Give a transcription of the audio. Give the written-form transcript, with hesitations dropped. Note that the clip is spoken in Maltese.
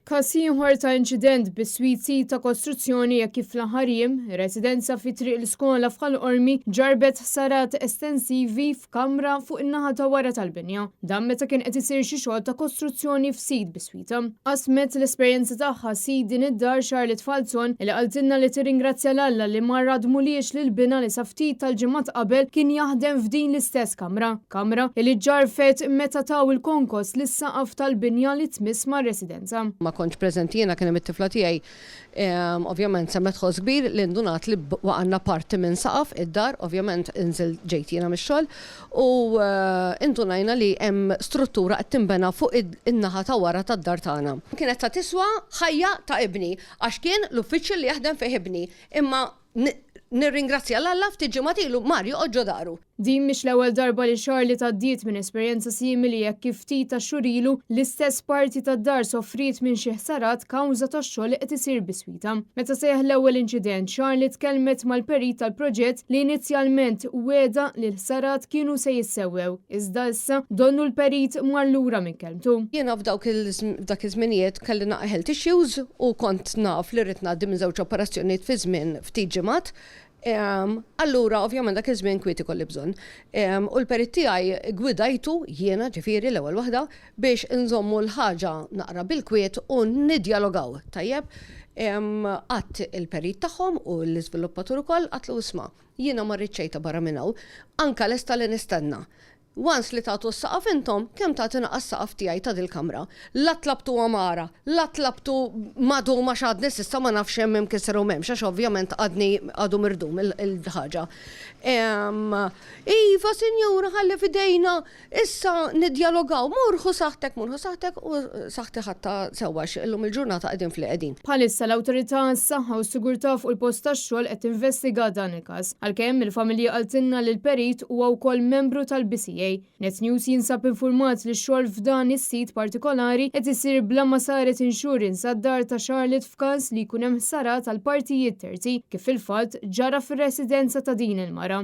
Każ ieħor ta' inċident biswit sit ta' kostruzzjoni hekk kif fl-aħħar jiem, residenza fi Triq l-Iskola f'Ħal Qormi ġarrbet ħsarat estensivi f'kamra fuq in-naħa ta' wara tal-binja. Dan meta kien qed isir xi xogħol ta' kostruzzjoni f'sit biswita. Qasmet l-esperjenza tagħha sid din id-dar Charlotte Falzon li qaltilna li tirringrazzja 'l Alla li ma radmulhiex lil binha li sa ftit tal-ġimgħat qabel kien jaħdem f'din l-istess kamra. Kamra li ġġarrfet meta taw il-konkos lis-saqaf tal-binja li tmiss mar-residenza. Ma kontx preżenti jiena kien hemm it-tifla tiegħi ovvjament semgħet ħoss kbir li ndunat li waqgħalna parti minn saqaf id-dar, ovvjament inżilt ġejt jiena mix-xogħol u indunajna li hemm struttura qed tinbena fuq in-naħa ta' wara tad-dar tagħna. Kienet ta' tiswa ħajja ta' ibni għax kien l-uffiċċju li jaħdem fih ibni imma Nirringrazzja 'l Alla ftit ġimgħat ilu mar joqgħod ġo daru. Din mhix l-ewwel darba li Charlotte għaddiet minn esperjenza simili hekk kif ftit tax-xhur ilu l-istess parti tad-dar sofriet minn xi ħsarat kawża tax-xogħol li qed isir biswitha. Meta seħħ l-ewwel inċident, Charlotte tkellmet mal-perit tal-proġett li inizjalment wegħda li l-ħsarat kienu se jissewwew, iżda issa donnu l-perit mar lura minn kelmtu. Jiena f'dawk f'dak iż-żminijiet kelli naqra health issues u kont naf li rrid ngħaddi minn żewġ operazzjonijiet fi żmien ftit ġimgħat. Allura ovvjament dak iż-żmien kwiet ikolli bżonn. U l-perit tiegħi ggwidajtu jiena ġifieri l-ewwel waħda biex inżommu l-ħaġa naqra bil-kwiet u niddjalogaw, tajjeb? Għadt il-perit tagħhom u l-iżviluppatur ukoll għadtlu isma' jiena ma rrid xejn ta' barra minn hawn, anke lesta li nistenna. Once li tagħtu s-saqaf intom, kemm tagħti naqas saqaf tiegħi ta' dil-kamra? La tlabtu għamara, la tlabtu madum għax għadni s'issa ma nafx hemm imkisser u m'hemmx għax ovvjament għadni għadu mirdum il-ħaġa. Iva sinjura ħalli f'idejna issa niddjalogaw, mur ħu saħħtek, mur ħu saħħtek u saħħti ħadtha sewwa għax illum il-ġurnata qegħdin f'li qegħdin. Bħalissa l-Awtorità għas-Saħħa u s-Sigurtà fuq il-Post tax-Xogħol qed tinvestiga dan il-każ. Għalkemm il-familja qaltilna li l-perit huwa wkoll membru tal-BCA, Net News jinsab infurmat li x-xogħol f'dan is-sit partikolari qed isir bla ma saret insurance għad-dar ta' Charlotte f'każ li jkun hemm ħsarat għal partijiet terzi, kif fil-fatt ġara fir-residenza ta' din il-mara.